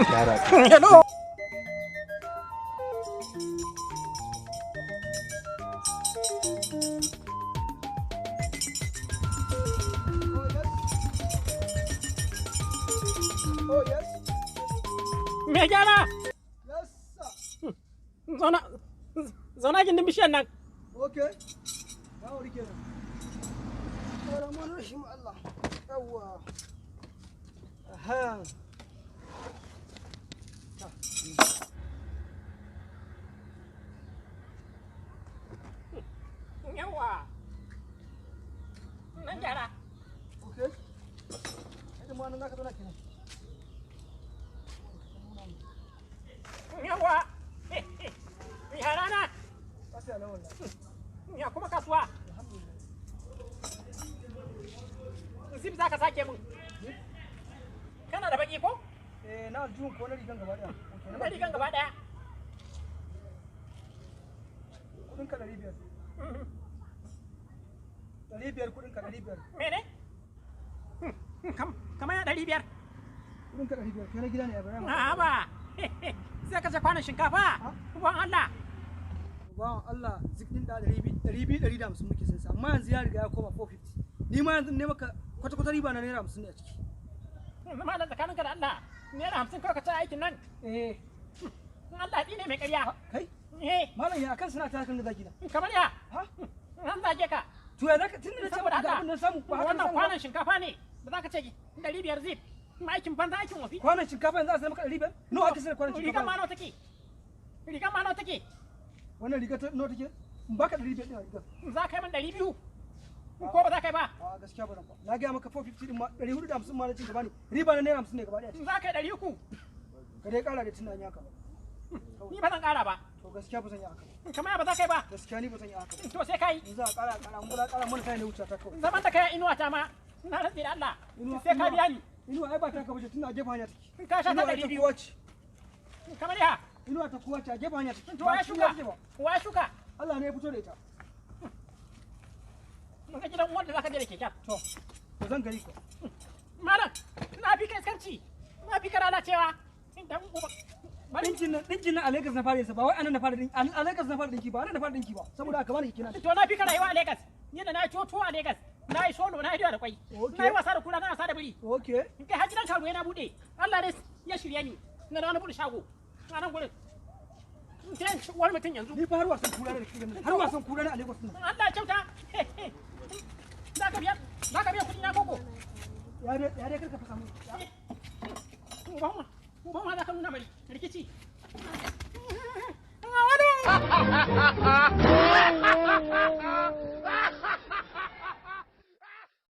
Gyara ka. Hello. Oh, yes. Me gyara? Yes, sir. Zauna zauna gindin bishiyar nan. Okay. Na wuri kenan. Rahman Rahim Allah. Yawwa. Aha. Ta. Yawwa. Nan gyara. Okay. Kai ma nan zaka zauna kenan. Yawwa. Ya rana. Lafiya lau wallahi. Ya kuma kasuwa. Alhamdulillah. Zip za ka sake mun. Kana da baki ko? Eh, na aljihun ko na rigan gaba daya. Okay, Na rigan gaba daya. Kudin ka 500. 500 kudin ka 500. Mene? Kamar ya 500. Kudin ka 500. Kai na gida ne Ibrahim. A'a ba. Sai ka ce kwanon shinkafa. Uban Allah. Bawan Allah zikin da 200 250 muke sayan sa amma yanzu ya riga ya koma 450. Ni ma yanzu ne maka kwata kwata riba na naira 50 ne a ciki. Malam tsakaninka da Allah. Naira 50 kawai ka ci aikin nan. Eh, Allah ne mai ƙarya. kai Eh, malam ya akan suna ta kan da zaki na. kamar ya. Ha? An zage ka. To ya zaka tunda na ce Saboda maka ga Allah. abin da na samu ba haka na Wannan samu ba. kwanon shinkafa ne. Da za ka ce 500 zip. Aikin banza aikin wafi. Kwanon shinkafa yanzu a sayar maka 500? Nawa aka sayar kwanon Rigan shinkafa? ma nawa take? Rigan ma nawa take? Wannan riga ta nawa take? In baka 500 din a rigar. Za ka yi min 200. Ko ba za ka yi ba? A gaskiya ba zan ba. Na gaya maka 450 din ma 450 ma na cin gaba ne. Riba na naira 50 ne gaba daya. Za ka yi 300. Ka dai kara da tunani haka ba. Ni ba zan ƙara ba. To gaskiya ba zan yi haka ba. Kamar ya ba za ka yi ba. Gaskiya ni ba zan yi haka ba. To sai ka yi. In za a kara a kara in ba za a kara mana kai ne wuce ta kawai. Zaman da kai inuwa ta ma. Na rantse da Allah. Inuwa- Sai ka biya ni. Inuwa ai ba ta ka bace tunda a gefen hanya take. Ka sha ta Inuwa ai ɗari ta biyu. kowa ce. Kamar ya. Inuwa ta kowa ce a gefen hanya take. To Ba wa cikin shuka? ya take ba. Wa shuka? Allah ne ya fito da ita. Mun ga gidan wanda za ka je da keken. To to zan gari ko. Malam, na fi ka iskanci. Na fi ka lalacewa. Dan uba. Bari Dinkin nan a Lagos na fara yinsa ba wai anan na fara dinki a Lagos na fara dinki ba anan na fara dinki ba saboda haka bani kike na. To na fi ka rayuwa a Lagos. Ni da na yi tuwo a Lagos. Na yi solo, na yi doya da kwai. Okay. Na yi wasa da kura, na yi wasa da biri. Okay. In kai har gidan karuwa na buɗe. Allah ne ya shirye ni. Na na buɗe shago. A nan gurin. Sai in ci uwar mutum yanzu. Ni fa har wasan kura ne da kike ganin. Har wasan kura ne a Lagos din. Allah ya kyauta. Za ka biya, za ka biya kuɗi na koko. Ya dai karka fasa mu. Uban ma, uban ma za ka nuna mai rikici.